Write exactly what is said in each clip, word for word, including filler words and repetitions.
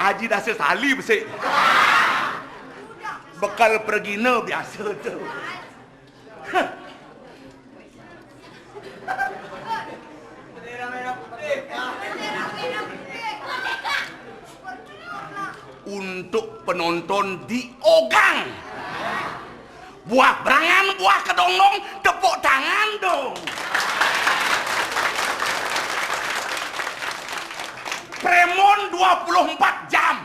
Aji dasa sali besik. Bekal pragina biasa tu. Untuk penonton di ogang. Buah berangan, buah kedondong, tepuk tangan dong. Premon dua puluh empat jam.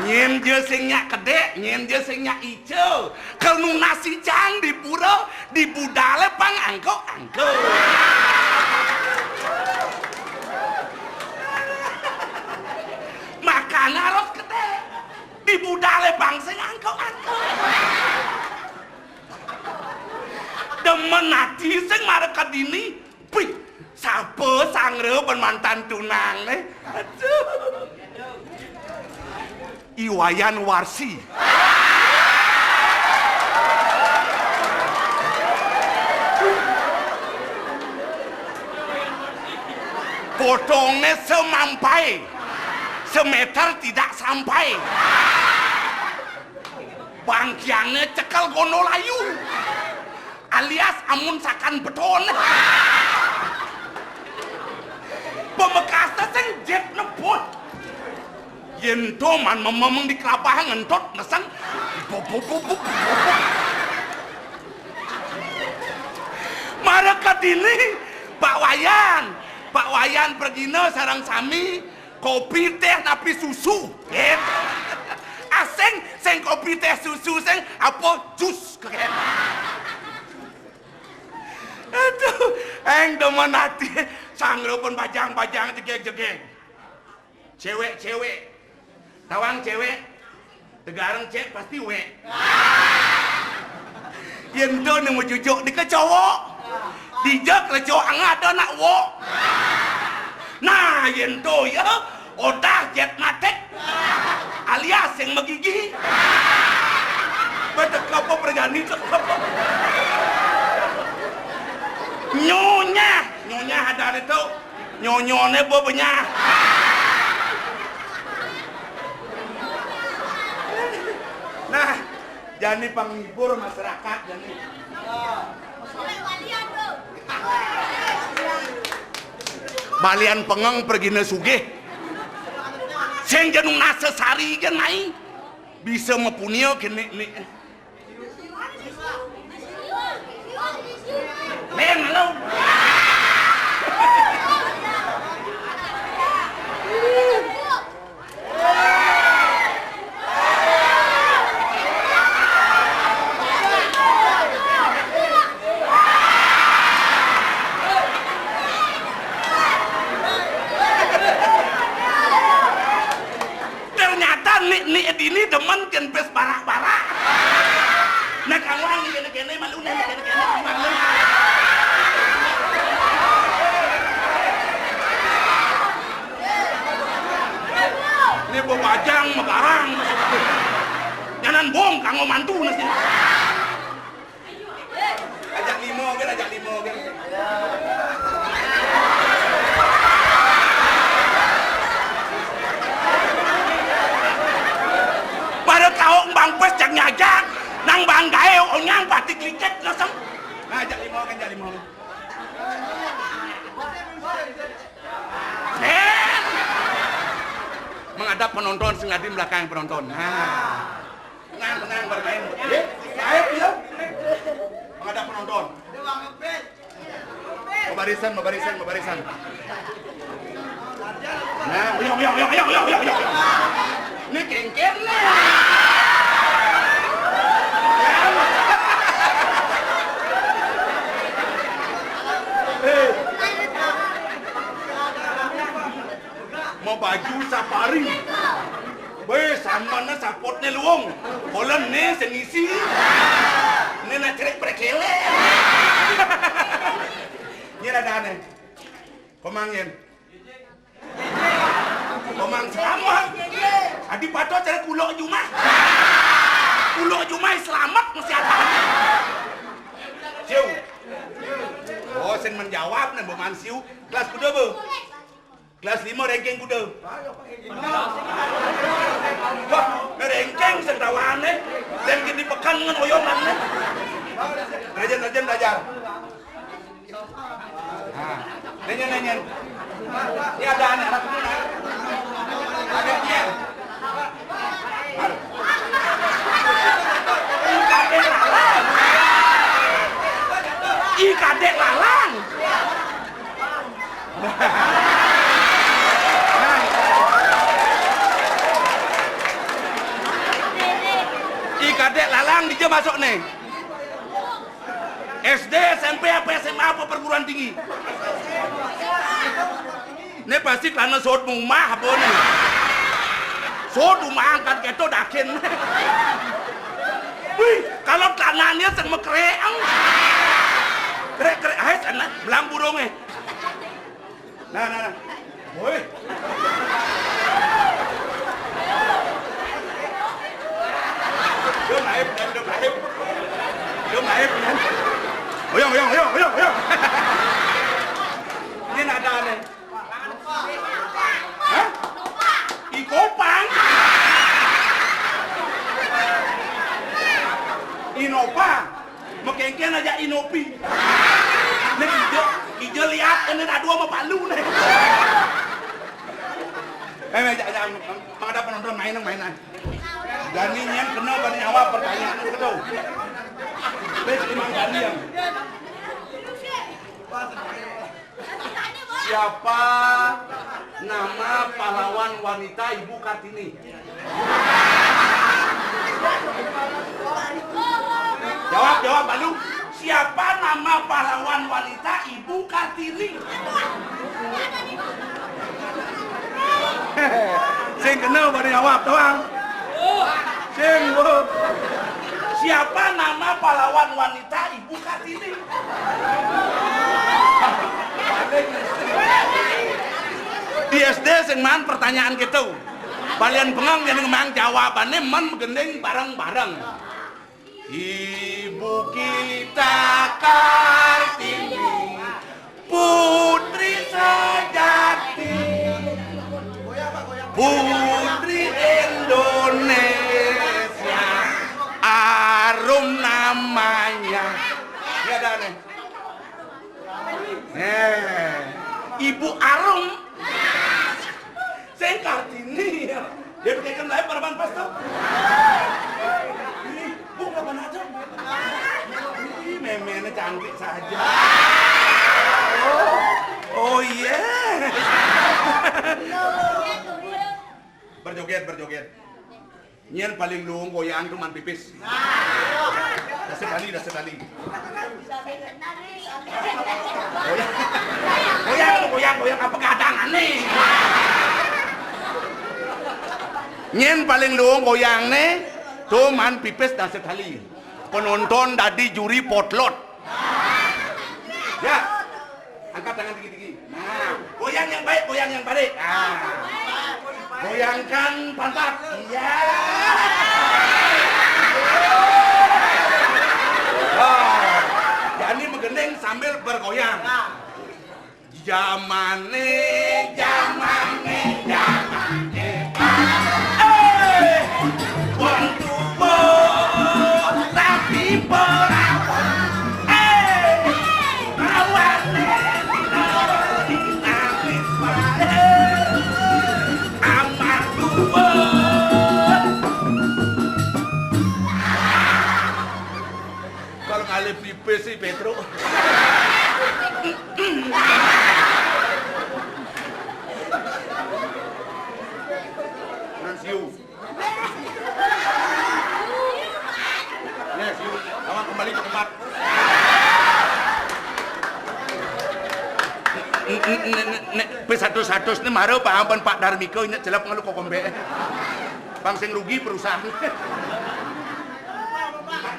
Nyen je sing nyak kedek, nyen je sing nyak ica. Kal nunas icang di pura, di budale pang angkuk-angkuk. Makane harus kedek. Di budale pang sing angkuk-angkuk. Demen ati sing mara kadini. Pih, sapa sanggra ban mantan tunangne? Aduh. I Wayan Warsi. Potongne semampai. Semeter tidak sampai. Bangkiangne cekel gono layu. Alias amun sakan beton. Pamekasne sing jet nebut. Yen to man mememeng di kelabah ngentut meseng. Bubuk, bubuk, bubuk. Mara kadini, Pak Wayan, Pak Wayan pragina sareng sami kopi, teh, napi susu. Gitu. Asing sing kopi, teh, susu, sing apa jus. Aduh, eng demen ati. Sanggra pun bajang-bajang, jegeg-jegeg. Cewek-cewek. Tawang cewek. Tegareng cek pasti wek. Yen to nemu jujuk di kecowo. Dijak leco angada nak wok. Nah, yen to ya, odah jet matek. Alias sing magigi. Betek apa perjani tek apa? Nyonya, nyonya ada itu. Nyonyone bebenyah. Nah, jani panghibur masyarakat jani. Malian pengeng pragina sugih. Sing jenung nasa sari ken mai. Bisa mapunia kene ne. Len, halo. Dini demen kén pés barak-barak. Nek kanggo kéné-kéné malu, nek kéné-kéné malu. Né bebajang megarang. Nyanan bong kanggo mantu nasi. Ajak lima gén, ajak lima gén. Pada tahu bang pés jak nyajak, nang bang gaé onyang pati klicet nasem. Nah, ajak lima gén, ajak lima. Eh. Menghadap penonton, sing adi belakang penonton. Nah. Tenang, tenang, bermain. Eh, gaib ya. Menghadap penonton. Babarisan, babarisan, babarisan. Nah, uyang, uyang, uyang. Ini kéngkén nih. Eh. Mau baju safari. Wéh, samana sapotné luung. Kolen né sing isi. Né nak cerik prekele. Nyén adané. Komang nyén. Komang selamat. Adi pato cerik kuluk jumah. Kuluk jumah selamat masih ada. Siu. Oh, sing menjawab né Mbok Man Siu. Kelas kuda, Bu? Kelas lima ranking kuda. Wah, ranking sing tawané. Sing di pekan ngen oyongan. Rajin, rajin belajar. Nah, nanya, nanya. Ini ada anak, anak. Ada dia. Ih, kadék lalang. Ih, kadék lalang. Ih, kadék lalang, dija masuk né. S D, S M P, apa S M A, apa perguruan tinggi? Né pasti karena sod mumah apa né? Sod mumah angkat keto dakin. Wih, kalau tanahnya sing mekreang. Krek-krek, hai sana, belang burung eh. Nah, nah, nah. Woi. Dia naik, dia, dia naik. Dia naik, kan? Oyong, oyong, oyong, oyong, oyong. Ini nada nih. Hah? Ikopang? Inopang? Makéngkén aja inopi. Né kija, kija liat, né adu ama palu né. Eh, eh, jangan, jangan, menghadap penonton, main, main, main. Gani nyén kena bani awak pertanyaan itu. Wis imang Gani yang. Siapa nama pahlawan wanita Ibu Kartini? Jawab, jawab, Balu. Siapa nama pahlawan wanita Ibu Kartini? Sing kena bani jawab doang. Sing, Bu. Siapa nama pahlawan wanita Ibu Kartini? Di S D sing maan pertanyaan gitu. Balian bengang jadi ngemang jawabannya men gending bareng-bareng. Ibu kita Kartini, putri sejati, putri Indonesia, arum namanya. Ya dah nih. Nih, Ibu Arum. Sing Kartini. Dia bikin live pada pas tuh. Ih, Bu, nggak pernah ada. Ih, méménya cantik saja. Oh, oh iya. Berjoget, berjoget. Nyén paling luung goyang tuh man pipis. Dasar Bali, dasar Bali. Goyang, goyang, goyang, goyang apa gadangan nih? Nyén paling luung goyangné, to man pipis dasé tali. Penonton dadi juri potlot. Ya. Angkat tangan tinggi-tinggi. Nah, goyang yang baik, goyang yang baik. Nah. Goyangkan pantat. Iya. Nah, jadi menggending sambil bergoyang. Jamané, jamané, jamané. Eh, wong tuwa rabi perawan. Eh, awané dinamis waé. Amat tuwa. Kalau ngalih pipis si Pétruk. Nang siu. Nih, siu. Lawan kembali ke tempat. Nek, nek, nek, nek, pis satus-satus nih mara pang Pak Darmika, nek jelap ngelu kokombe. Pang sing rugi perusahaan.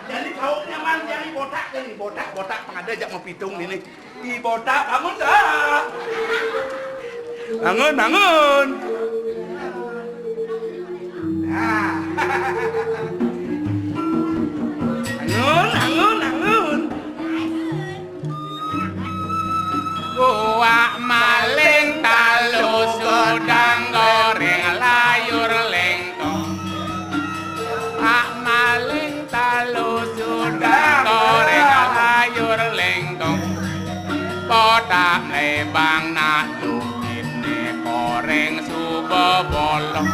Jadi kau nyaman jadi botak, jadi botak, botak pang ada jak mau pitung ini. Di botak, bangun dah. Bangun, bangun. Nah. Bangun, bangun, bangun. Kuak maling talu sudang goreng layur lengkong. Pak maling talu sudang goreng layur lengkong. Potak lebang nak lukine goreng suba bolong.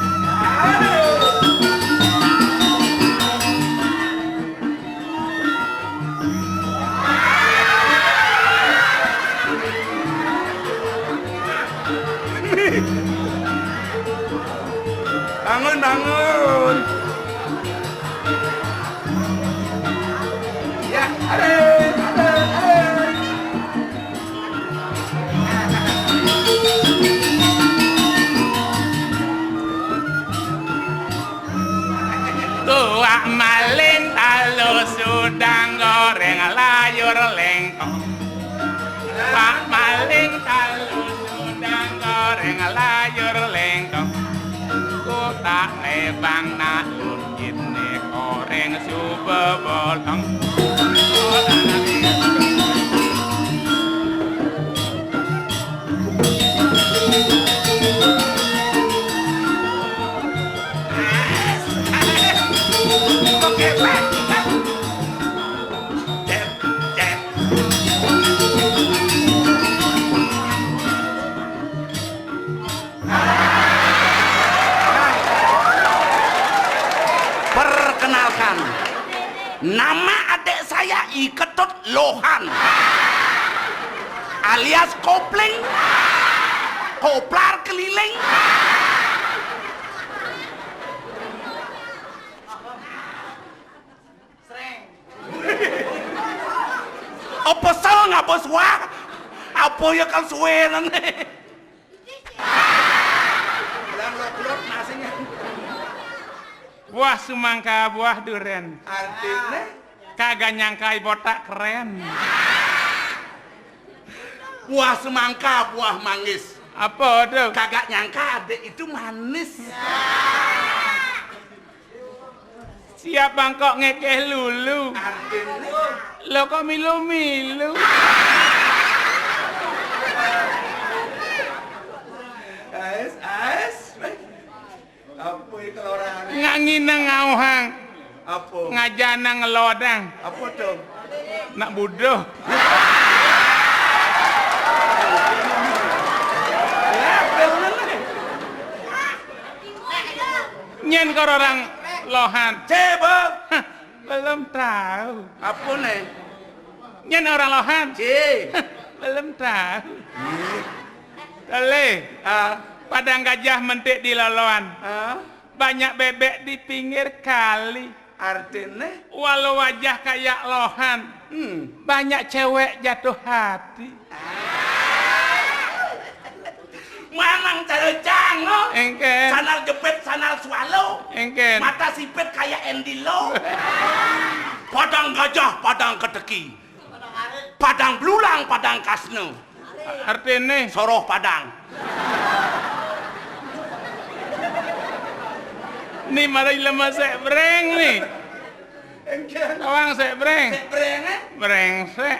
Bangun, bangun. Ya, aduh, aduh, aduh. Tuak maling talu sudang goreng layur lengkong. Pak maling talu sudang goreng layur lengkong. Kuak lebang nak lukine goreng suba bolong. Perkenalkan, nama adik saya I Ketut Lohan, alias Kopling, Koplar Keliling. Apa sel ngapa suah? Apa ya kan suwe nang. Bilang lo kelot nasinya. Buah semangka, buah duren. Artinya? Kagak nyangka botak keren. Buah semangka, buah manggis. Apa tuh? Kagak nyangka adik itu manis. Siap bangkok ngekeh lulu. Artinya? Lo kok milu-milu? Ais, ais. Apa itu orang? Ngangina ngauhang. Apa? Ngajana ngelodang. Apa tuh? Nak bodoh. Ya, bener nih. Nyen kor orang Lohan. Coba. Hah, belum tahu. Apa nih? Nyen orang Lohan. Ci. Belum tahu. Tele. Ah. Padang gajah mentik di loloan. Ah. Banyak bebek di pinggir kali. Artinya? Walau wajah kayak Lohan. Hmm. Banyak cewek jatuh hati. Manang cara cango. Engke. Sandal jepit, sandal swallow. Engken. Mata sipit kayak Andy Lau. Padang gajah, padang keteki. Padang belulang, padang kasne. Artine? Soroh padang. Ni mari lemes sek breng ni. Engken. Awang sek breng. Sek breng, eh? Brengsek.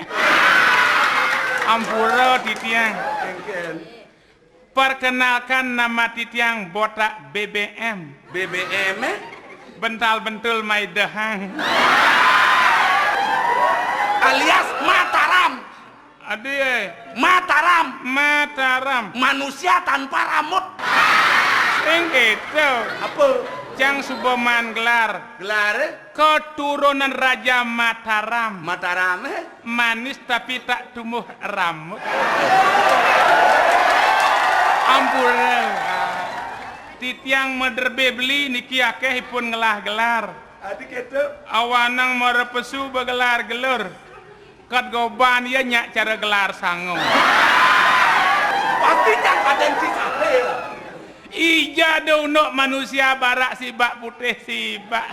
Ampura titiang. Engken. Perkenalkan, nama titiang Botak B B M. B B M, eh? Bental bentul mai dehang. Alias Mataram. Adi, eh. Mataram. Mataram. Manusia tanpa rambut. Sing gitu. Apa? Cang suba maan gelar. Gelar, eh? Keturunan Raja Mataram. Mataram, eh? Manis tapi tak tumbuh rambut. Ampura. Titiang maderbe beli niki akeh ipun ngelah gelar. Adi keto. Awanang mara pesu begelar gelur. Kat goban iya nyak cara gelar sangu. Pasti nyak aden si sate. Ija do unduk manusia barak sibak putih sibak.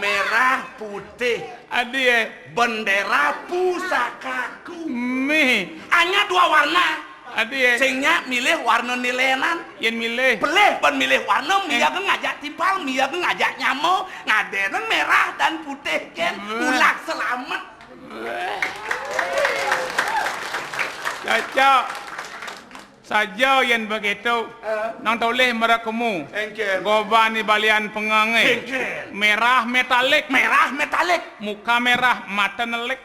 Merah putih. Adi, eh. Bendera pusakaku. Mi. Hanya dua warna. Adi, eh. Sing nyak milih warna nilenan. Yen milih. Pelih ban milih warna, eh. Miyaga ngajak timpal, miyaga ngajak nyama, ngadenen merah dan putih ken. Wah. Ulah selamet. Wah. Cocok. Saja yen begitu. Eh. Nang tolih mara kemu. Engken. Goban ni balian pengange. Engken. Merah metalik. Merah metalik. Muka merah, mata nelik.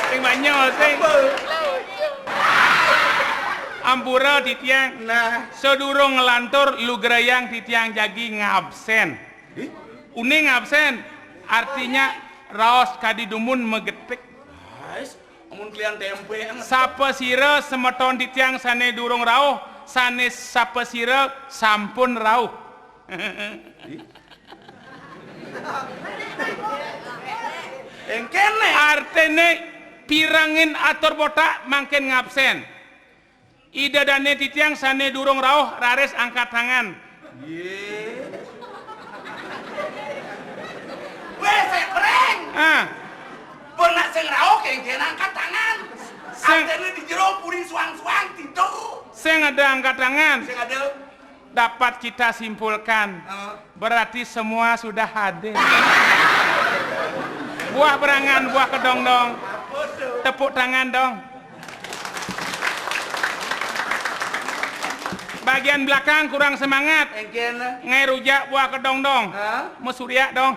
Sing banyak, sing. Apa? Ampura titiang. Nah. Sadurung nglantur lugrayang titiang jagi ngabsen. Ih? Uning absen, artinya raos kadi dumun magetik. Ais, amun kalian tempe, ang- Sapasira semeton titiang sane durung rauh, sane sapasira sampun rauh. Engkene. Artene pirengin atur Botak mangkin ngabsen. Ida dane titiang sane durung rauh raris angkat tangan. Ye. Weh, sebreng. Ah. Benak sing rauh kengken angkat tangan. Sing- Artene di jero puri suang-suang tidur. Sing ada angkat tangan. Sing ada. Dapat kita simpulkan, heeh, berarti semua sudah hadir. Buah berangan, buah kedongdong. Tepuk tangan dong. Bagian belakang kurang semangat. Engken. Ngai rujak buah kedongdong. Hah? Mesuriak dong.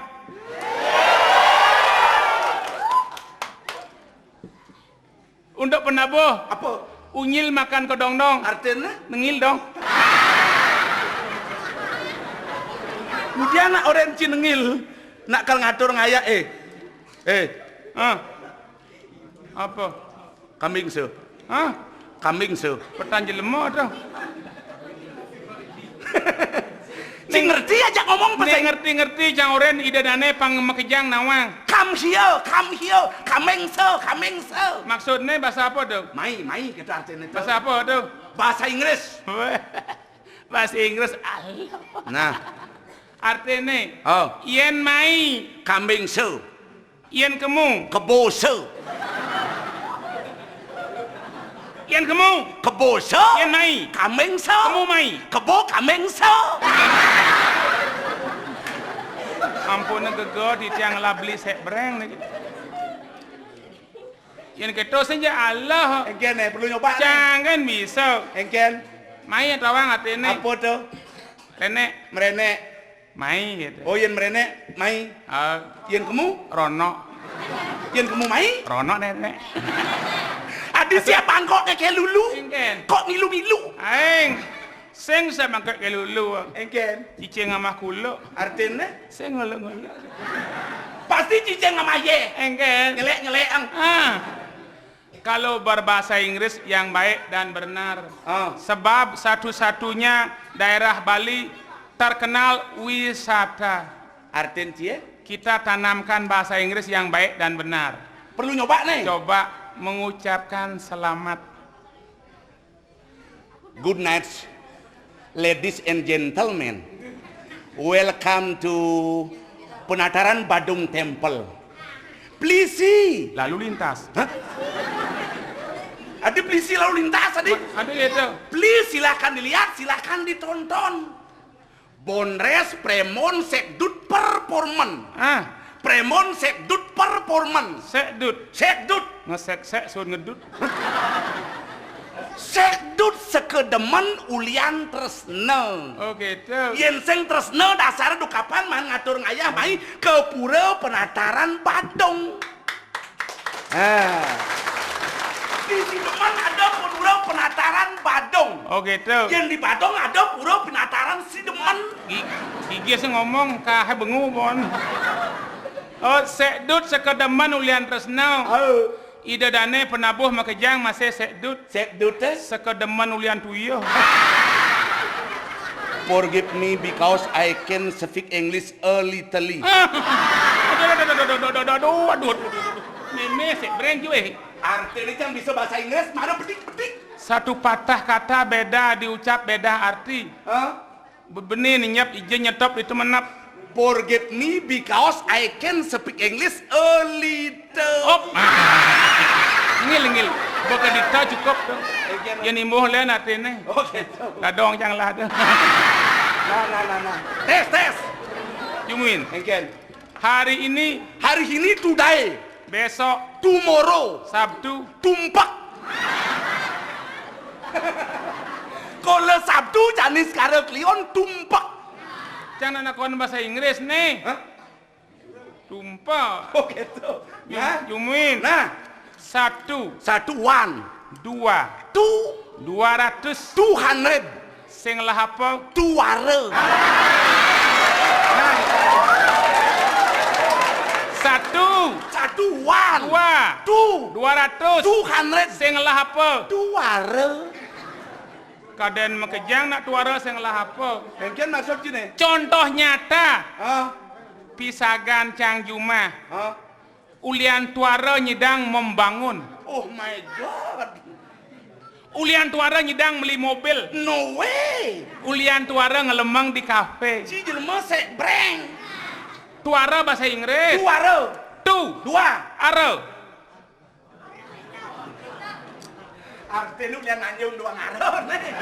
Untuk penabuh. Apa? Unyil makan kedongdong. Artinya? Nengil dong. Kemudian nak orang cin nengil, nak kal ngatur ngayak, eh. Eh. Ah. Apa? Kambing se. Hah? Kambing se. Petan jelema tu. Sing ngerti aja ngomong. Nek pesen. Ngerti-ngerti cang oren ida dane pang makejang nawang. Come here, come here, coming so, coming so. Maksudnya bahasa apa tu? Mai, mai, kata artinya tu. Bahasa apa tu? Bahasa Inggris. Weh, bahasa Inggris, Allah. Nah. Artinya, oh, yen mai. Kambing so. Yen kemu. Kebo se. Yen kemu. Kebo se. Yen mai. Kambing se. Kemu mai. Kebo kambing se. Ampun, geger di tiang lah beli sek breng ni. Yen keto senja Allah. Engken, eh, perlu nyoba, eh. Jangan bisa. Engken. Mai tawang atene. Apa tu? Renek. Merenek. Mai, gitu. Oh, yen merenek, mai. Ah. Yen kemu? Rono. Yen kemu mai? Rono, nenek. Adi siapa kok keke lulu? Engken. Kok milu-milu? Aing. Sing samangke ke lulu. Engken. Cicing amah kulo. Artine? Sing ngulu-ngulu. Pasti cicing amah ye. Engken. Ngelek-ngelek, ang. Ah. Kalau berbahasa Inggris yang baik dan benar. Ah. Sebab satu-satunya daerah Bali terkenal wisata. Artin cie? Kita tanamkan bahasa Inggris yang baik dan benar. Perlu nyoba nih. Coba mengucapkan selamat. Good night, ladies and gentlemen. Welcome to Penataran Badung Temple. Plisi. Lalu lintas. Hah? Ada plisi lalu lintas tadi? Ada gitu. Please, silahkan dilihat, silahkan ditonton. Bonres Premon Sekdut Performan. Ah. Premon Sekdut Performan. Sekdut. Sekdut. Ngesek-sek sun ngedut. Sekdut sekedemen ulian tresna. Oh, gitu. Yén sing tresna dasar dukapan man ngatur ngayah mai ke Pura Penataran Badung. Ah. Di Sidemen ada Pura Penataran Badung. Oh, gitu. Yén di Badung ada Pura Penataran Sidemen. Gi-, gigi sih ngomong, kahe bengu, Bon. Oh, Sekdut sekedemen ulian tresna. Oh. Ida dané penabuh makejang masih Sekdut. Sekdut téh? Sekedemen ulian tuyuh. Forgive me because I can speak English a little. Aduh, aduh, aduh. Mémé, Sek Breng, cuy. Arti ini yang bisa bahasa Inggris, mana bedik-bedik? Satu patah kata beda diucap, beda arti. Hah? Bebeni ninyap ija nyetop itu menap. Forgive me because I can speak English a little. Op. Ngil, ngil. Baka dita cukup tu. Oke, nah. Yang imbuh lain artinya. Oke, tu. Ladong cang lah tu. Nah, nah, nah, nah. Tes, tes. Jumuin. Engken. Hari ini. Hari ini, today. Besok. Tomorrow. Sabtu. Tumpek. Kalau Sabtu, Janis Kara Kliwon, tumpek. Cang nak nakon bahasa Inggris nih. Hah? Tumpek. Oh, gitu. Ju-, nah. Jumuin. Nah. Satu. Satu, one. Dua. Two. Dua ratus. Two hundred. Sing lah apa? Tuara. Nah. Satu. Satu, one. Dua. Two. Dua ratus. Two hundred. Sing lah apa? Tuara. Kadén makejang nak tuara sing lah apa? Engken maksud kene. Contoh nyata. Hah? Pisagan cang jumah. Hah? Ulian tuara nyidang membangun. Oh my God. Ulian tuara nyidang meli mobil. No way. Ulian tuara ngelemeng di kafe. Si jelema Sek Breng. Tuara bahasa Inggris. Tuara. Tu. Dua. Ara. Arti nu nya nanjung dua ngaran, eh.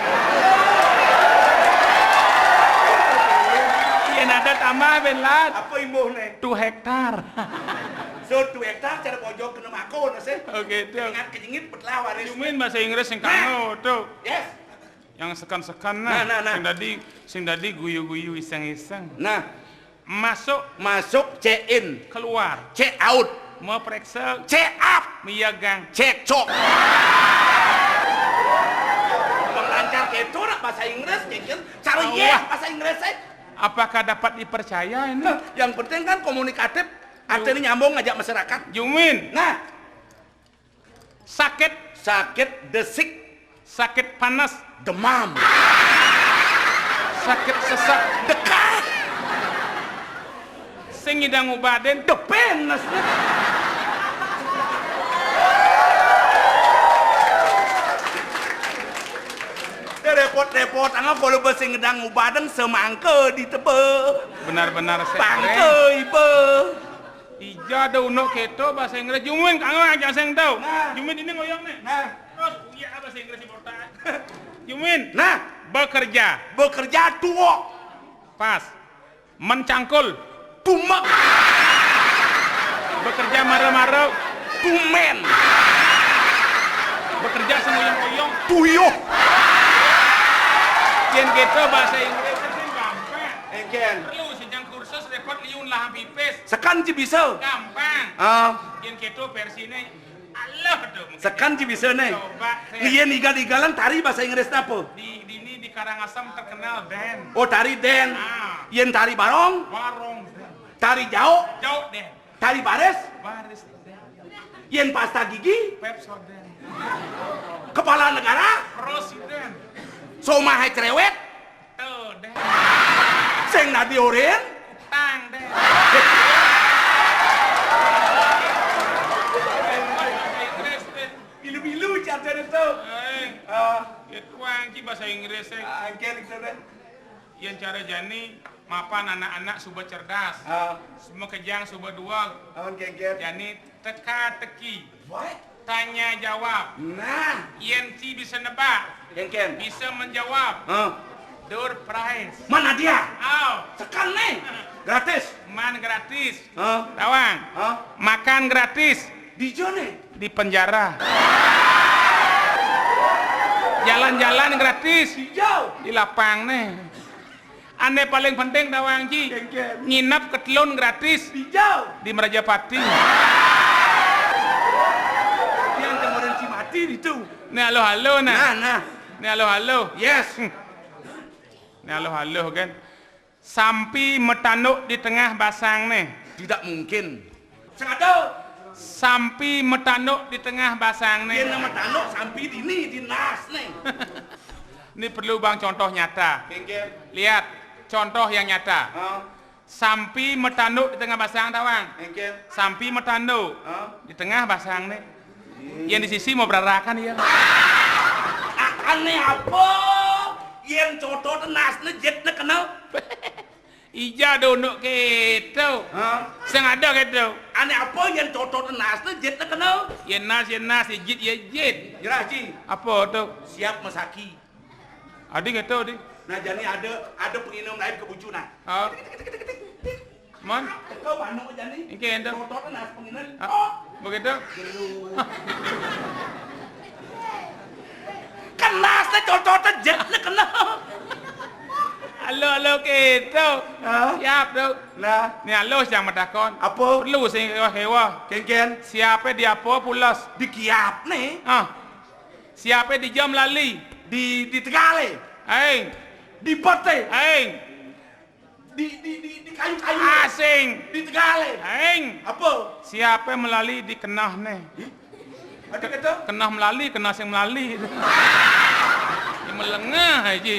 Yén ada tambah, Ben Lat. Apa imbuh, né? Two hektar. So, two hektar cara pojok kena makon, sih. Oke, tu. Ingat kejengit, petlah waris. Jumuin bahasa Inggris sing kanggo, tu. Yes. Yang sekan-sekan, nah. Nah, nah, nah. Sing dadi, sing dadi guyu-guyu, iseng-iseng. Nah. Masuk. Masuk, check in. Keluar. Check out. Memeriksa. Check up. Miyagang. Cekcok. Emang lancar kéto nak bahasa Inggris, cékén. Cara iya bahasa Inggris, eh. Apakah dapat dipercaya ini? Nah, yang penting kan komunikatif, artinya nyambung ngajak masyarakat. Jumuin. Nah. Sakit. Sakit desik. Sakit panas. Demam. Sakit sesak. Dekah. Sing nyidang ngubatin. Depenes. Teu répot-répot, angga kalau beuh sing nyidang ngubatin semangka ditebeu. Benar-benar. Pangka ibeuh. Ija da unduk kéto bahasa Inggris. Jumuin, kanggo aja sing tahu. Nah. Jumuin ini ngoyong nih. Nah. Terus, iya, bahasa Inggris si botak. Jumuin. Nah. Bekerja. Bekerja tuo. Pas. Mencangkul. Tumek. Bekerja mara-mara. Tumen. Bekerja sing ngoyong-ngoyong. Tuyuh. Yén kéto bahasa Inggris sing gampang. Engken. Perlu sejang kursus répot liun lah pipis. Sekan ci bisa. Gampang. Ah. Yén kéto versiné. Allah tuh. Sekan ci bisa né. Coba, Sek. Yén igal-igalan tari bahasa Inggris apa? Di, di ini di Karangasem terkenal dance. Oh, tari dance. Ah. Yén tari barong? Barong dance. Tari jao? Jao dance. Tari baris? Baris dance. Yén pasta gigi? Pepsodent. Kepala negara? Presiden. Somahé cerewet? Teu deh. Sing dadi orin? Utang deh. Inggris deh. Milu-milu caranya tuh. Eh. Ah. Yén tuang ci basa Inggris é. Ah, engkén gitu deh. Yén cara jani, mapan anak-anak suba cerdas. Ah. Makejang suba dueg. Amun kénkén. Jani teka-teki. What? Tanya jawab. Nah. Yén ci bisa nebak. Kénkén. Bisa menjawab. Hah? Door prize. Mana dia? Aw. Sekarang nih. Gratis. Man gratis. Hah? Tawang. Hah? Makan gratis. Di jone? Di penjara. Jalan-jalan gratis. Di jauh. Di lapang nih. Ané paling penting tawang ci. Kénkén. Nginep ketelun gratis. Di jauh. Di Merajapati. Yang temurin si mati itu. Nih halo-halo nah. Nah, nah. Nih halo-halo. Yes. Hmm. Nih halo-halo kan. Sampi matanduk di tengah basang né. Tidak mungkin. Sing ada. Sampi matanduk di tengah basang né. Yén matanduk sampi dini di nas né. Ini perlu bang contoh nyata. Kénkén. Lihat contoh yang nyata. Hah? Sampi matanduk di tengah basang tawang. Kénkén. Sampi matanduk. Hah? Di tengah basang né. Yén di sisi mau berarakan ya. A-, ané apa? Yén cotot nasné jitné kena. Ija dunduk kéto. Hah? Sing ada kéto. Ané apa yén cotot nasné jitné kena? Yén nas, yén nas, yén jit, yén jit. Jerah, Ci. Apa to? Siap masaki. Adi kéto, Di. Nah, jani ada, ada penginum lain ke bucu, nah. Ah. Man? Kau manuk jani. Engké ento. Cotot nas penginum. Ah, oh. Begitu? Kena sé cotot jitné kena. Halo, halo kéto. Hah? Siap to. Nah. Nih halo sing matakon. Apa? Perlu sing kéwa-kéwa. Kénkén. Siapé di apa pules? Di kiap né. Ah. Siapé di jam lali? Di, di tegalé. Aing. Di boté. Aing. Di, di, di, di kayu-kayu. Asing. Di tegalé. Aing. Apa? Siapé melali di kenahné? Ada kata? Kenah melali, kenah sing melali. Ini melengah aja.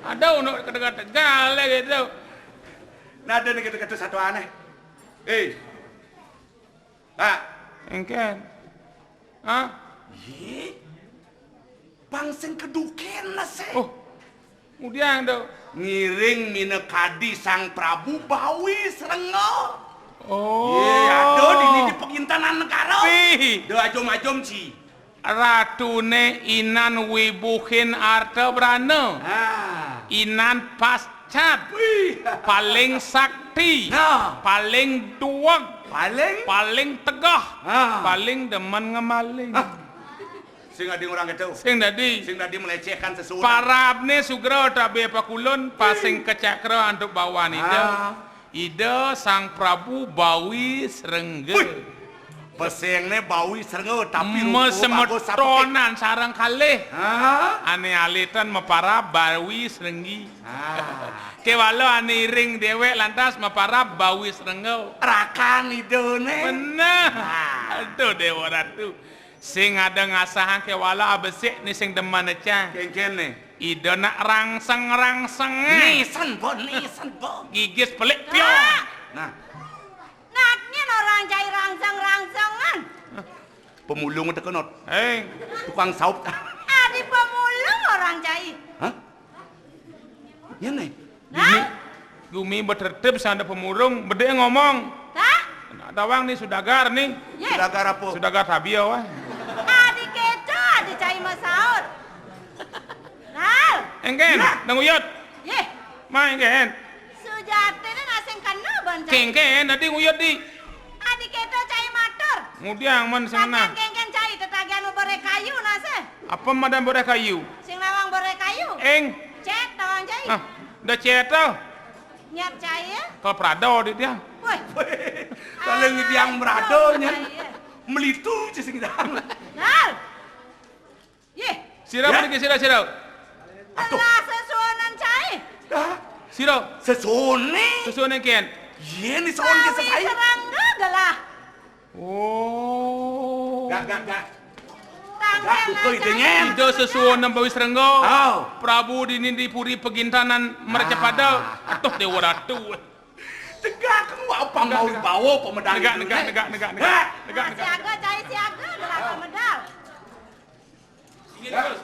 Ada untuk ketegal-tegal gitu. Nah, ada nih kata-kata satu aneh. Eh, Pak. Engkén. Hah? Yé. Pang sing kedukéné sé. Oh. Ngudiang to. Ngiring minakadi Sang Prabu Bawi Srengga. Oh. Yé, ada dini di pegintanan negara. Wih. Da ajum-ajum ci. Ratuné inan wibuhin arta brana. Ah. Inan pascat. Wih. Paling sakti. Nah. Paling duweg. Paling? Paling tegeh. Ah. Paling demen ngemaling. Ah. Sing dadi orang kéto. Sing dadi. Sing dadi melecehkan sesuatu. Parabné sugra tabé pakulun, pasing kacakra antuk bawan Ida. Ah. Ida Sang Prabu Bawi Srengga. Wih. Pesengné Bawi Srengga, tapi rupa bagus apa, Ki? Masemetonan sareng kalih. Ah. Ané alitan maparab Bawi Srenggi. Ah. Kéwala ané iring déwék lantas maparab Bawi Srengga. Rakan Idané. Bener. Ah. Aduh, Déwa Ratu. Sing ada ngasahang kéwala abesik né sing demen cang. Kénkén né. Ida nak rangseng-rangsengan. Nisen, Bo, nisen, Bo. Gigis pelik pion. Nah. Nah. Nak nyén orang cai rangseng-rangsengan. Pemulung teka not. Hei. Tukang saup. Adi pemulung orang cai. Hah? Nyén né? Nah? Gumi, gumi betertib sanda pemurung, bedé ngomong. Tah? Nah, tawang nih sudagar nih. Yé. Sudagar apa? Sudagar tabia wah. Adi kéto, adi cai masaut. Nal. Engkén, nah. Dang uyut. Yé. Ma engkén. Sujatiné nasing kena ban cai. Engkén, adi nguyut di. Adi kéto cai matur. Ngudiang men sing nah. Kénkén cai tetagihan beréh kayu nasé. Apa madan beréh kayu? Sing nawang beréh kayu. Eng. Cet tawang cai. Ah, da cet to. Nyat cai ya. Kalau prado di dia. Woi. Kalau ngudiang prado nyat. Cai ya. Melitu ci sing dang. Nal. Yé. Sira. Ya? Puniki sira, sira. Atuh. Gelah sesuunan cai. Hah? Sira. Sesuuné? Sesuuné kén. Yé, né suun ké Bawi sesai. Serangga gelah. Oh. Gak, gak, gak. Tangkal. Gak, buka aja. Idenya. Ida sesuunan Bawi Serangga. Oh. Prabu dini di puri pegintanan Mercapada. Ah. Atuh Déwa Ratu. Tegak kamu apa mau bawa pemedal negak, itu, negak, eh? Negak, negak, negak. Hah? Negak, negak. Siaga, cai siaga, gelah pemedal. Ini terus.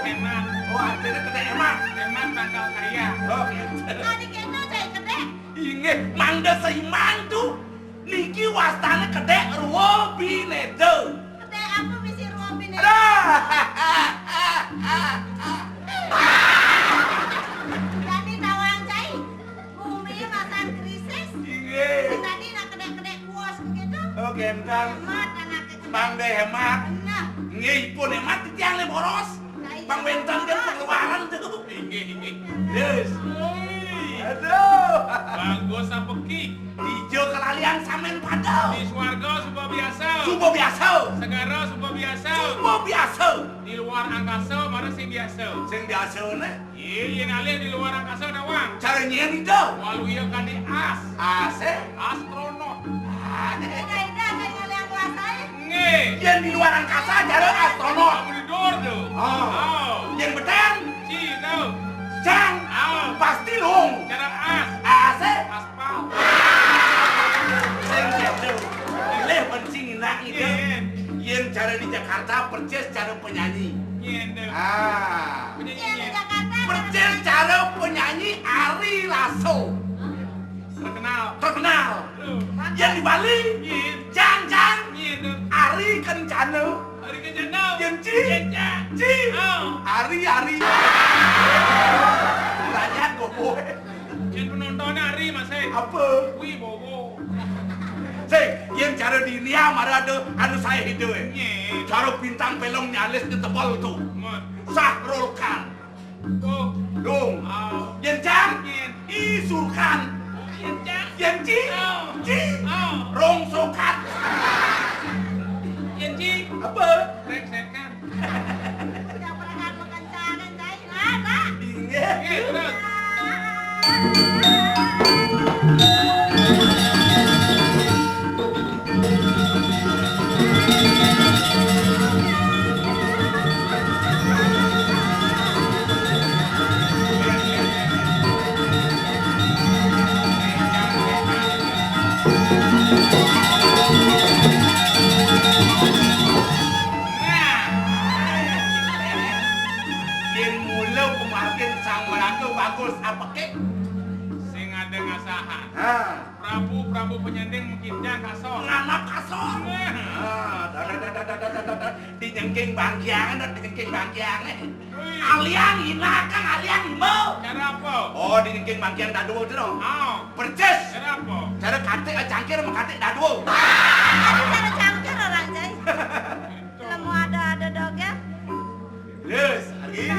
Hemat. Oh, artiné kedék hemat. Hemat bakal kaya. Oh, gitu. Adi kéto, Cai, kedék. Inggih, mangda seimbang tu. Niki wastané kedék rwa binéda. Kedék apa misi rwa binéda? Aduh. Dadi tawang, Cai. Bumi masan krisis. Inggih. Sing tadi nak kedék-kedék kuos begitu. Oh, kénten. Hemat anaké. Mangda hemat. Nah. Nggih, ipun hemat titiang nggih boros. Nah, iya. Pang wénten kan pengeluaran tuh. Inggih, inggih. Yes. Aduh. Bagus apa ki? Dija kalalian samén pada. Di swarga suba biasa. Suba biasa. Segara suba biasa. Suba biasa. Di luar angkasa mara sing biasa. Sing biasané? Yé, yén alih di luar angkasa nawang. Cara nyén Ida? Waluya kadi as. Asé? Astronot. Ah. Ida, Ida, sing ngalih angkasa, é? Nggih. Yén di luar angkasa cara astronot. Kamu di dur tuh. Oh. Oh. Yén betén? Ci, tuh. Jang? Oh. Pasti lung. Cara as. Asé? Aspal. Sing kéto. Pilih penting enak gitu. Yén. Yén cara di Jakarta persis cara penyanyi. Nyén, tuh. Ah. Penyanyi, nyén. Persis cara penyanyi Ari Lasso. Terkenal. Terkenal. Tuh. Yén di Bali, nyén. Jang, jang. Nyén, tuh. Ari Kencana. Ari Kencana. Yén ci. Yén ca. Ci. Oh. Ari, Ari. Banyak gopo. Yén penontonné Ari masih. Apa? Wibowo. Sing, yén cara di India mara ada anu saé Ida, é. Nyén. Cara bintang film nyalis di tebel tuh. Mon. Shah Rukh Khan. Oh. Dong. Ah. Yén jang? Nyén. Isur Khan. Yén jang? Yén ci? Oh. Ci? Oh. Rong Sokat. Yén ci? Apa? Rek Sekan. Yang pernah makan cara, Cai. Inggih. Inggih, terus. Yén mula pamargin Sang Maraga bagus apeké? Sing ada ngasahan. Ha. Prabu, Prabu penyanding mengkinjang kasor. Nganap kasor. Nah. Ha, dah, dah, dah. Di nyengking bangkiang, dah, di nyengking bangkiang. Wih. Aliang inakang, aliang imba. Cara apa? Oh, di nyengking bangkiang dadua to, no? Ah. Persis. Cara apa? Cara katik, eh, cangkir sama katik dadua. Cara cangkir orang, Cai. Lemu ada-ada dogét. Yes, lagi.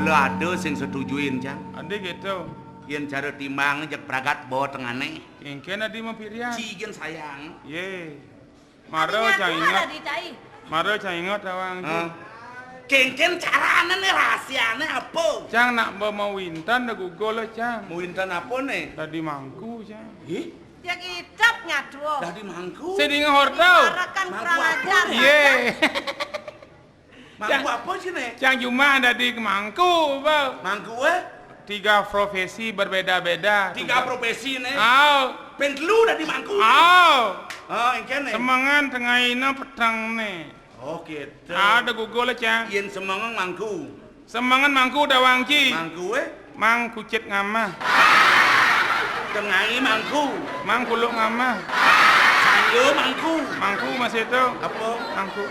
Kala ada sing setujuin, Cang. Adi gitu. Yén cara timbang jeg pragat bawa tengané. Kéngkén adi mapirian. Ci gén sayang. Yé. Mara cang inget. Mara cang inget awang. Hah? Kéngkén carané né, rahasiané apa? Cang nak ba mawintan da gugul, Cang. Mawintan apa né? Dadi mangku, Cang. Ih? Cek idep ngaduh. Dadi mangku. Sing dingehorta. Parekan Mangku kurang apa, ajar. Nek? Iye. Mangku Cang apa sih, Nek? Cang Jumah dadi mangku, Pak. Mangku, eh? Tiga profesi berbeda-beda. Tiga profesi, Nek? Aw. Ping telu dadi mangku, Nek? Aw. Oh, engkene. Semengan, tengaina, petengane. Oh, gitu. Ada gugul, Cang. Yen semengan mangku. Semengan mangku dawang ci. Mangku, eh? Mang kucit ngamah. Tengai mangku. Mang kuluk ngamah. Sayo mangku. Mangku masih itu. Apa? Mangku.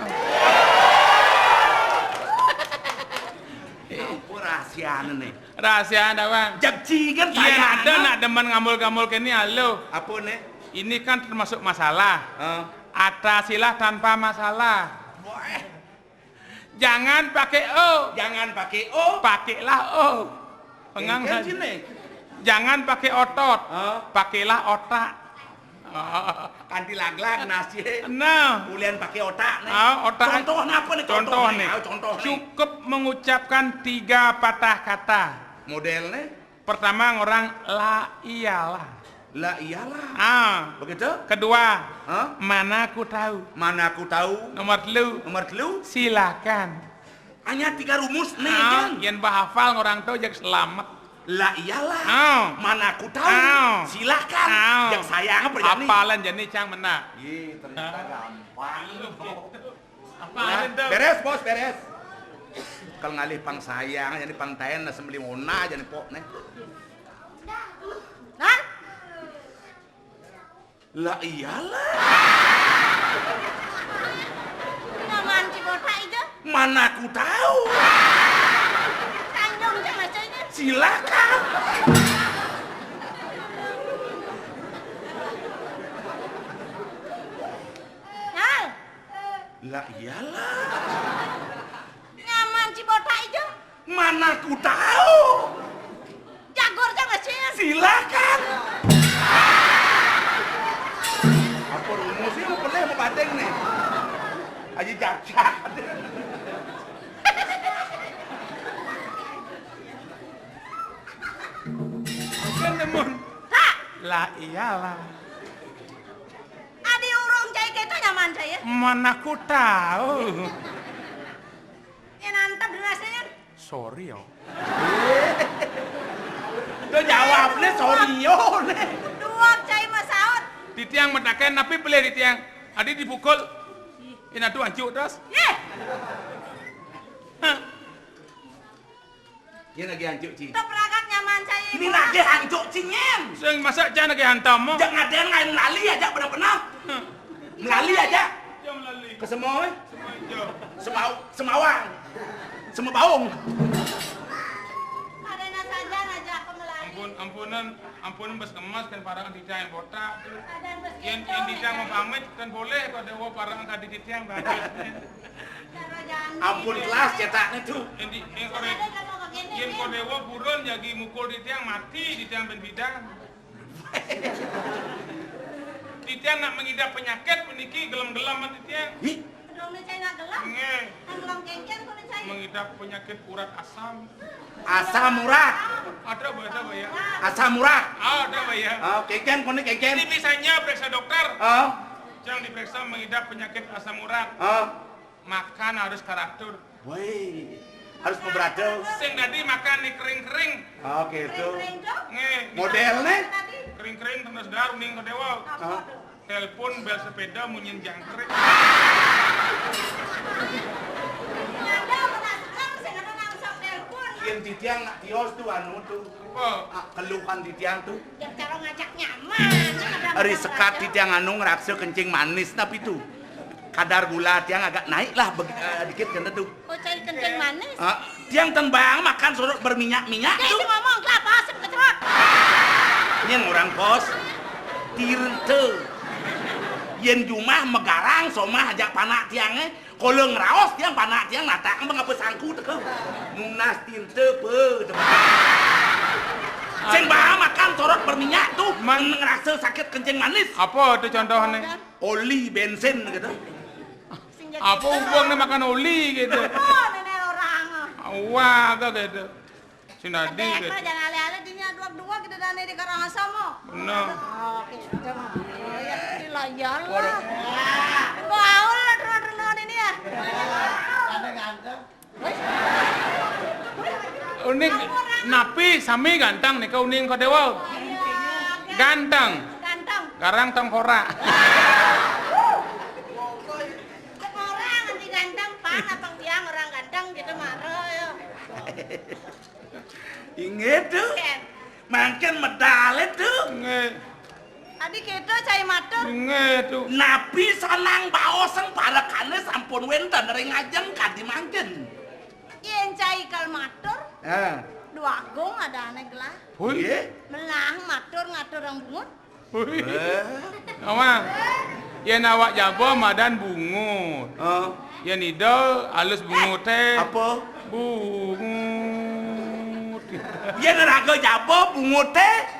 Apa rahasiane, nih? Rahasia dawang. Jak ci kan. Iya, saya ada anak. Nak demen ngambul-ngambul kene, halo. Apa, nih? Ini kan termasuk masalah. Heeh. Atasilah tanpa masalah. Wah. Jangan pakai o. Jangan pakai o. Pakailah o. Pengang. Engken sini. Jangan pakai otot. Hah? Pakailah otak. Oh. Kanti laglag nasi. Nah. Ulian pakai otak, nih. Ah, otak. Contoh napa, nih? Contoh, contoh, nih. Nih. Ayo, contoh, nih. Cukup mengucapkan tiga patah kata. Model, nih. Pertama, ngorang la iyalah. La iyalah. Ah. Begitu? Kedua, hah? Mana aku tahu. Mana aku tahu. Nomor telu. Nomor telu. Silakan. Hanya tiga rumus nih, ah, kan? Yen bah hafal ngorang tahu, jak selamat. La iyalah. Ah. Mana aku tahu. Ah. Silakan. Ah. Jak sayang apa jadi? Hafalan jani, Cang, mena. Ye, ternyata gampang. Apa, nah, enten? Beres, Bos, beres. Kalau ngalih pang sayang, jadi pang taen, nah, sembeli ona aja nih, pok, nih. Nah? La iyalah. Naman ci botak ijo? Mana aku tahu. Tanjung je macanya. Silakan. Nah? La iyalah. Naman ci botak ijo? Mana aku tahu. Jagur je masih. Silakan. Apa rumusnya mau pelih mau badeng nih? Aja cacat. Kan demen. Hah? La iyalah. Adi urung cai keto nyaman cai ya? Mana aku tahu. Ya nantep derasnya kan? Sorry, yo. Tuh jawabnya sorry, yo, nih. Dua cai masaut. Titiang mataken, napi pelih titiang? Adi dipukul. Ina tuh ancuk terus. Yeh. Hah. Yen lagi ancuk, Ci. Tep ragat nyaman cai. Ini nagih ancuk, Ci, nyen. Sing masak cai nagih hantam, mo. Jak ngaden lain melali aja bener-bener. Hah. Melali aja. Jam lali. Ke semua, eh? Semua jam. Semau-, semawang. Semabaung. Adana saja aja aku melali. Ampun, ampunan, ampunan bes kemas kan parang titiang botak. Adan bes yen, yen titiang mau pamit kan boleh kok dewa parang kadi titiang bagus. Ampun kelas cetaknya tuh. Yen di, yen kode, yen kodewo purun jagi mukul titiang mati titiang ben bidan. Titiang nak mengidap penyakit puniki gelem-gelem titiang. Ih. Dong ni cai nak gelem. Nggih. Nak gelem kengken kono cai. Mengidap penyakit urat asam. Asam urat. Ada, Bu, ada, Bu, ya? Asam urat. Ah, ada, Bu, ya. Ah, kengken kono kengken. Ini misalnya periksa dokter. Ah. Yang diperiksa mengidap penyakit asam urat. Ah. Makan harus teratur. Woi, harus beberapa. Sing dadi makan nih kering-kering. Oh, gitu. Kering-kering, Cok? Nggih. Model nih? Kering-kering terus dar uning kodewo. Apa tuh? Telepon bel sepeda munyin jangkrik. Ada, pernah sekarang sing ada nang usah telepon. Yen titiang nak tios tuh anu tuh. Apa? Ah, keluhan titiang tuh. Yang cara ngajak nyaman. Ari sekat titiang anu ngeraksa kencing manis tapi tuh. Kadar gula tiang agak naik lah beg-, eh, dikit kan tuh. Oh, cari kencing manis. Ah, tiang tembang makan sorot berminyak-minyak tuh. Ngomong kelapa asam kecerot. Ini yang orang pos. Tirte. Yen jumah megarang somah ajak panak tiangnya. Kalau ngeraos tiang panak tiang natak mengapa sangku teka. Nunas tirte pe. Sing bah makan sorot berminyak tuh. Man- ngerasa sakit kencing manis. Apa tuh contohnya? Oli bensin gitu. Apa hubungnya makan oli gitu? Oh, nenek orang. Wah, kok gitu. Sinadi gitu. Jangan ale-ale dini. Dua-dua kita dane di Karangasem, mo. Bener. Oh, kita mah. Oh, ya, dilayan lah. Gaul lah, teman-teman ini ya. Uning, napi sami ganteng nika uning Kadewa? Ganteng. Ganteng. Garang tengkorak. Orang nanti ganteng, pan apa tiang orang ganteng gitu marah ya. Inggih, Tu. Mangkin medale, Tu. Nggih. Adi kéto cai matur. Nggih, Tu. Napi sanang baosang parekane sampun wénten ring ajeng kadi mangkin. Yén cai kal matur, ah. Dwagung adané gelah. Hui. Nggih. Melah matur ngaturang bungut. Hui. Eh. Awak. Yén awak jaba madan bungut. Oh. Yén ida alus bunguté. Apa? Bungut. Yén raga jaba bunguté.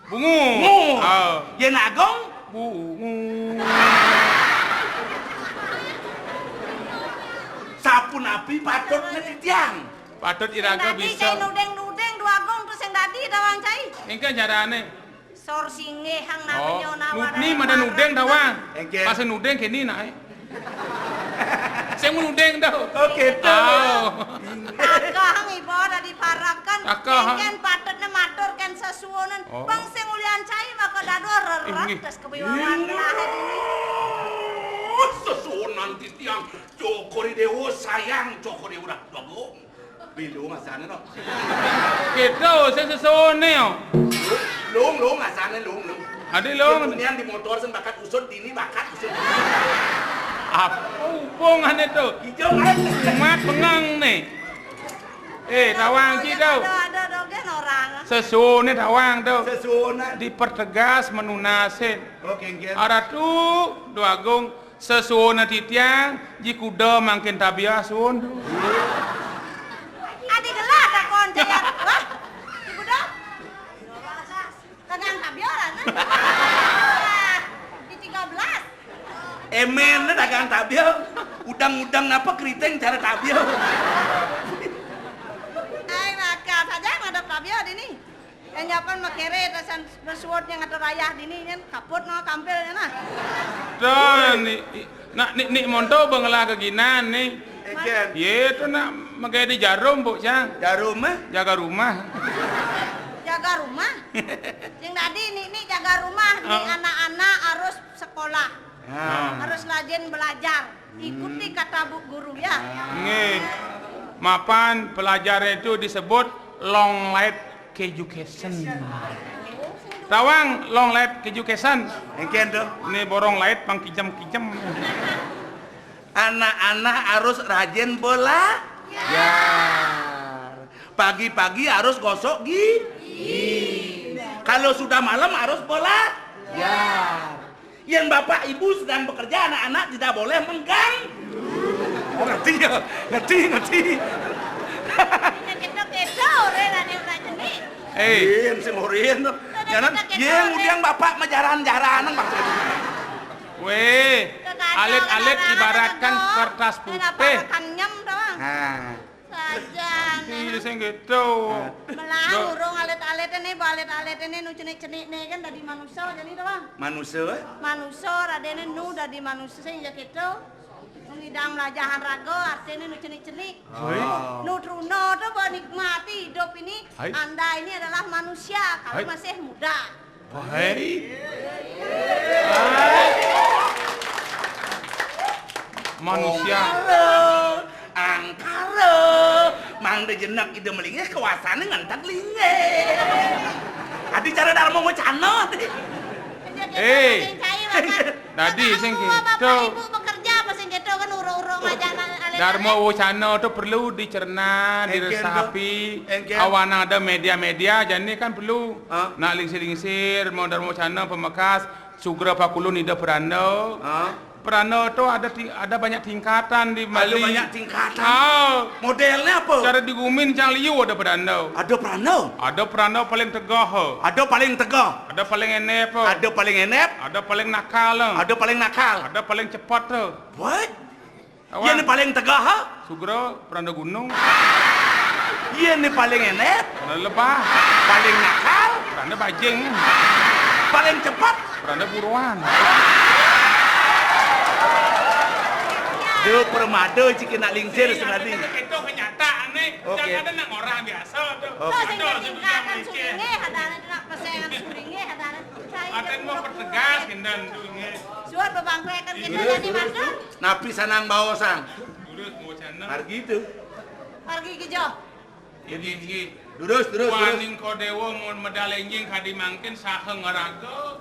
Bungut. Bungut. Ah. Yén agung? Bungut. Sapunapi patutné titiang? Patut iraga bisa. Sing dadi cai nuding-nuding Dwagung to sing dadi tawang cai. Engké carané. Sor singgih hang. Oh, namanya nawar. Ni madan nuding tawang. Engké. Pas nuding kéné naé. Sing nuding to. Oh, kéto. Oh. Takah iba dadi parakan. Takah. Engkén patutné matur kén sesuunan. Oh. Bang sing ulian cai maka dadua rerat. Inggih. Terus kebiwawan. Inggih. Lah ini. Oh, sesuunan titiang Cokor I Déwa sayang, Cokor I Déwa dah bagung. Bilung asané no. Kéto sing sesuuné, oh. Lung, lung asané lung, lung. Adi lung. Kemudian di motor sing bakat usut dini bakat usut. Apa hubungané to? Ijo kan. Mat bengang né. Eh, tawang ci to. Ada, ada, ada, kan orang. Sesuuné tawang to. Sesuunan. Dipertegas menunasin. Oké, nggih. Aratu Dwagung sesuunan titiang, ji kuda mangkin tabiah suun. Adi gelah takon cai. Wah, ji kuda. Dagang tabiah lah, nah. Di tiga belas. Emen dagang tabiah. Udang-udang napa keriting cara tabiah. Ai, maka saja ngadep tabiah dini. Yang nyapan makere tasan bersuut yang atur ayah dini kan kaput no kampil kan, nah. Dah, ni, nak ni, ni monto bengelah keginan ni. Eken. Ye tu nak megai di jarum, Bu Cang. Jarum, eh? Jaga rumah. Jaga rumah. Yang tadi ni, ni jaga rumah, ni. Oh. Anak-anak harus sekolah. Ah. Harus rajin belajar. Ikuti kata bu guru ya. Nggih. Mapan pelajar itu disebut long life education. Tawang long life education. Engken tuh. Ini borong lait pang kijem-kijem. Anak-anak harus rajin belajar. Pagi-pagi harus gosok gigi. Kalau sudah malam harus belajar. Yang bapak ibu sedang bekerja, anak-anak tidak boleh mengganggu. Oh, ngerti ya? Ngerti, ngerti. Kita kedo, Ren, ada yang nak jenik. Eh. Rin, si Morin tuh. Jangan, kita kedo, yang Ren. Udah bapak majaran-jaranan maksudnya. Weh, alit-alit ibaratkan kertas putih. Kenapa makan nyem doang? Nah. Sajan. Iya, sing gitu. Nah. Melah urung alit-alit ini, bu alit-alit ini nu cenik-cenik nih kan dari manusia jadi doang. Manusia? Manusia, Raden nu dari manusia sing ya gitu. Ngidang melajahan raga, artinya nu cenik-cenik. Hai. Nu truna tuh buat nikmati hidup ini. Hai. Anda ini adalah manusia, kalau masih muda. Wahai. Manusia. Angkara, angkara. Mangda jenek ida melingih kawasane ngentek linggih. Adi cara Darma Wacana tadi. Eh. Dadi sing gitu. Bapak Ibu bekerja apa sing gitu kan uro-uro ngajar anak-anak. Darma Wacana tu perlu dicerna, diresapi. Engken. Awan ada media-media jani kan perlu. Hah? Nak lingsir-lingsir, mau Darma Wacana pemekas, sugra pakulun ida peranda. Hah? Peranda tu ada ti-, ada banyak tingkatan di Bali. Ada banyak tingkatan. Ah. Modelnya apa? Cara di gumin cang liu ada peranda. Ada peranda? Ada peranda paling tegah. Ada paling tegah. Ada paling enep. Ada paling enep. Ada paling nakal. Ada paling nakal. Ada paling cepat tu. What? Awak. Iya ni paling tegah, ha? Sugra, peranda gunung. Iya ni paling enep. Peranda lebah. Paling nakal. Beranda bajing. Paling cepat. Beranda buruan. Dia permada cikin nak lincir sekali. Itu kenyataan nih. Oke. Jangan ada nang orang biasa tuh. Oke. Ada sudah mikir. Suringih, ada anak pesengan suringih, ada anak. Aten mau pertegas kendan tuh nggih. Suat bebangkuekan kita jadi makan. Napi sanang baosang. Durus mau sana. Margi itu. Margi kijo. Inggih, inggih. Durus, durus, durus. Waning Kodewa mun medal enjing kadi mangkin saha ngaraga.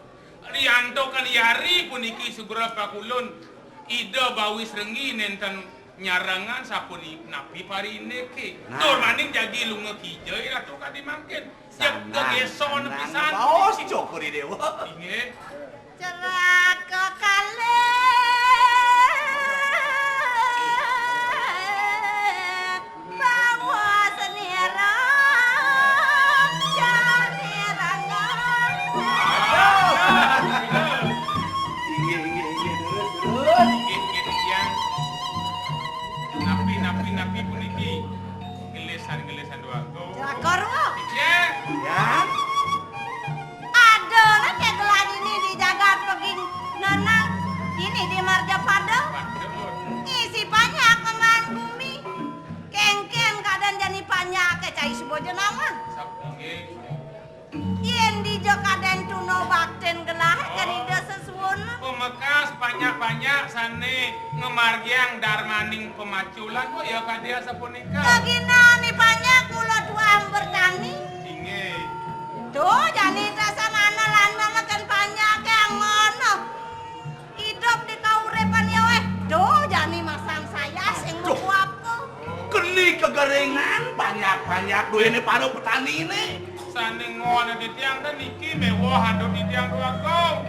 Rianto kaliari puniki sugra pakulun. Ida Bawis Renggi nenten nyarengan sapunapi parinike. Nah. Tur maning jagi lunga kija Ratu kadi mangkin. Sanang, gegeson sanang pisan. Baos Cokor I Dewa. Inggih. Ceraka kalih bawa senira jani rana. Inggih, inggih, inggih, terus, terus. Inggih, inggih, titiang. Napi, napi, napi puniki? Gelisan, gelisan dua. Celaka ruh. Iya. Ya. Ada lah kayak gelah ini di jagat peging nanang. Ini di Marjapada. Waduh. Ngisi panjak ngeman bumi. Kengken keadaan jani panjak ke cai suba jenama. Sapa nggih? Yen dija kadén tuna baktin gelah, oh, ken Ida sesuwun. Pamekas panjak-panjak sané ngamargiang darmaning pamaculan, kok ya kadé asapunika? Kaginané panjak mula tuah bertani. Inggih. Tuh, jani dasar ana lan mamaken panjaké angono. Idup di kauripan ya wéh. Duh, jani masang saya sing, aduh, mlebu apa? Keni kegaringan, panjak-panjak duwéné para petaniné. Sané ngono titiang ten niki mewah antuk titiang duagung.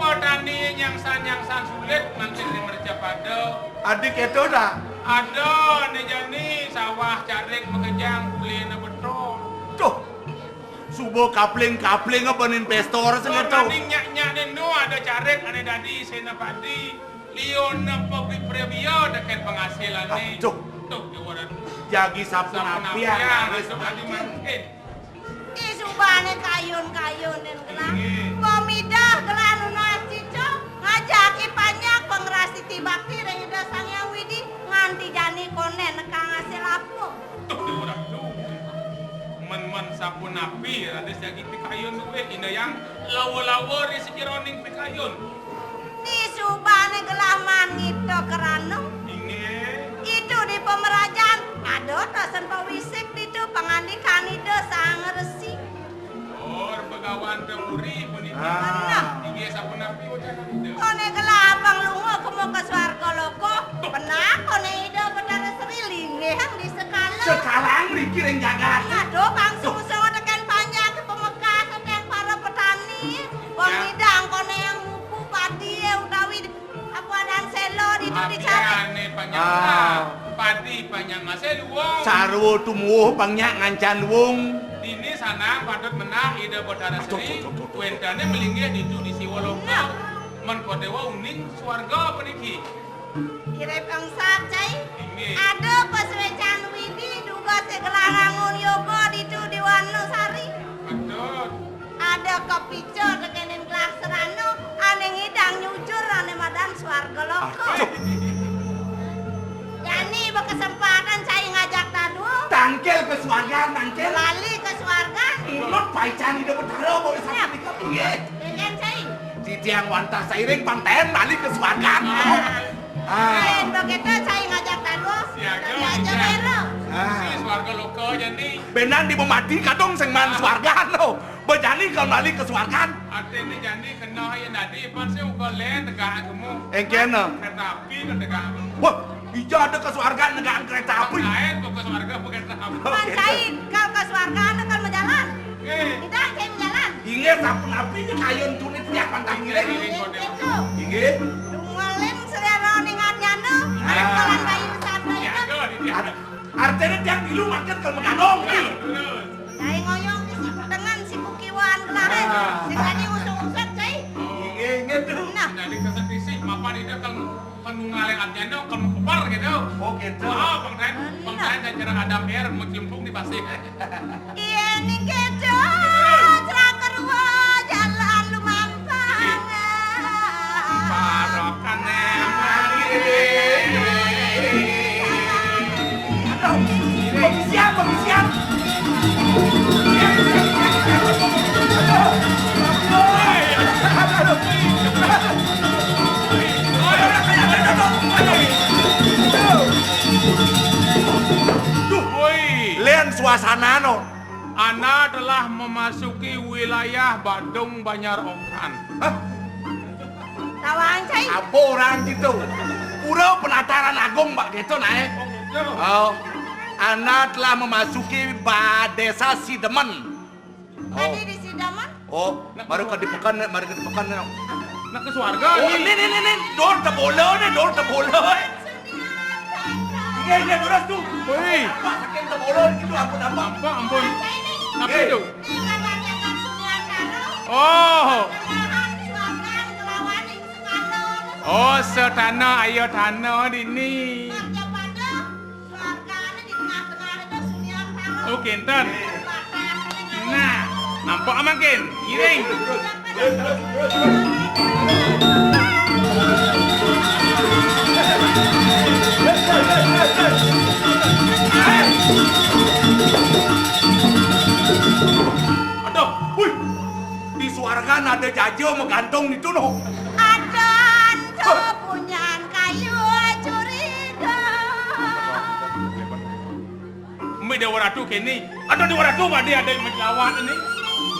Petani nyangsan-nyangsan sulit mangkin di Mercapada. Adi kéto ta? Ada, né jani sawah carik makejang kuliné betul. Duh, suba kapling-kapling apa nin pesta ora sing ngeto. Ning nyak-nyak ning nu ada carik ané dadi iséna padi. Liuna pabri-, prebia deket penghasilané. Aduh. Tuh, di waran. Jagi sapunapi, sapunapi, anak wis anak tadi mangkin. Ih, subané kayun-kayun den gelah. Inggih. Pamidah gelah nunas cica, ngajaki panjak pengrastiti bakti ring Ida Sang Hyang Widi, nganti jani koné nekang hasil apa. Tuh, di waran tuh. Men-men sapunapi, raris jagi pikayun duwé, Ida Hyang, lawa-lawa ri sajeroning pikayun. Di subané gelah maan ngita krana. Inggih. Itu di pemerajan, ada tasen pawisik ditu pangandikan Ida Sang Resi. Oh, Begawan Temuri puniki. Ah. Bener. Inggih sapunapi wacanan Ida. Koné gelah abang lunga kema ka swarga loka. Tuh. Bener koné Ida Betara Sri linggih di sekala. Sekalang mriki ring jagat. Aduh, bangsa sing tekén panjak pamekas tekén para petani. Wong, ya, ngidang koné yang mupu padi utawi apa anan séla ditu dicari. Apiané panjak. Ah. Padi panjak masih luwung. Sarwa tumuwuh panjak ngancan luwung. Dini sanang patut menah Ida Betara Sri. Aduh, aduh, aduh, aduh. Wéntené malinggih ditu di Siwa Loka. Nah. Men Kodewa uning swarga puniki. Irip engsat, Cai. Inggih. Ada pasuécan Widi duga segelarangun yoga ditu di Wanasari. Betul. Ada kapica tekéning gelah serana, ané ngidang nyujur ané madan swarga loka. Aduh. Jani berkesempatan Cai ngajak dadua. Tangkil ke swarga, tangkil. Lali ke swarga. Mulut paican Ida Betara, bawa. Siap. Inggih. Demikian, Cai. Titiang wantah sairing pang taén bali ka suargan. Ah. Ah. Lain begitu, cai ngajak taduh. Siaga, cai aja iya. Bero. Ah. Si suarga loka jani. Benan di pemati kadung sing man suargan to. Bejani kal bali ka suargan. Artine jani kena ya dadi pan sing uga len tegak kemu. Engkena. Kereta api kan tegak kemu. Wah, ija ada ka suargan negak kereta api. Lain kok ka suarga bukan kereta api. Pan cai kal ka suargan kal majalan. Eh. Ida cai majalan. Inggih, sapunapi kayun tunit tiap pantang ngiring. Inggih, gitu. Inggih. Dumaling selera ningan nyana, ah. Jalan bayu sabda itu. Ar-, artine tiang milu makan kalau makan dong. Iya, terus. Cai ngoyong di si dengan si kukiwan kelarin. Ah. Sing tadi usung-usung, cai. Inggih, inggih, tuh. Nah. Jadi keset fisik, mapan ida kan, kan nunggale adnyana, kan kebar gitu. Oh, gitu. Ah, Bang Dan, Bang Dan dan cara Adam R, mencemplung di pasir. Iya, ning kejo, celaka rua, jalan lumampang. Parokan emang. Aduh, pengisian, pengisian. Duh, woi. Len suasana no. Anda telah memasuki wilayah Badung Banjar Okan. Hah? Tawang, cai. Apa orang gitu? Pura Penataran Agung, Mbak, gitu, nah, eh. Oh, gitu. Oh, Anda telah memasuki ba-, desa Sidemen. Oh. Tadi di Sidemen? Oh, baru ke di Pekan, baru ke di Pekan, no. Nak ke suarga. Oh, ni. Ni, ni, ni, ni. Dol tebola ni, dol tebola. Iya, iya, terus tu. Woi. Apa, sakit tebola gitu, ampun, ampun. Apa, ampun? Apa itu? Oh. Oh, setana aya tana dini. Oh, kinten. Nah, nampak makin. Ngiring. Aduh, wih. Di suarga ada jaja magantung itu, no. Ada antu punyan kayu curiga. Mbe Dewa Ratu kene. Ada Dewa Ratu, pada ada yang melawan ini.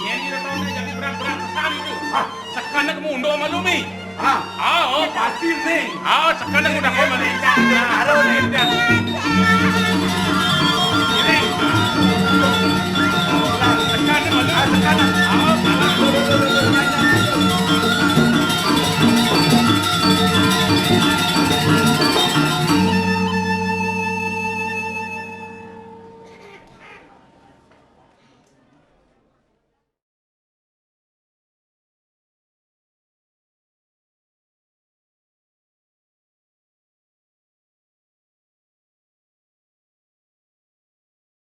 Ini dah tahu dah jadi berang-berang kesan itu. Ah, sekana kamu undur malu, Mi. Ah, ah, oh. Pasti ni. Ah, sekana kamu dah kau malu. Nah, ada ni.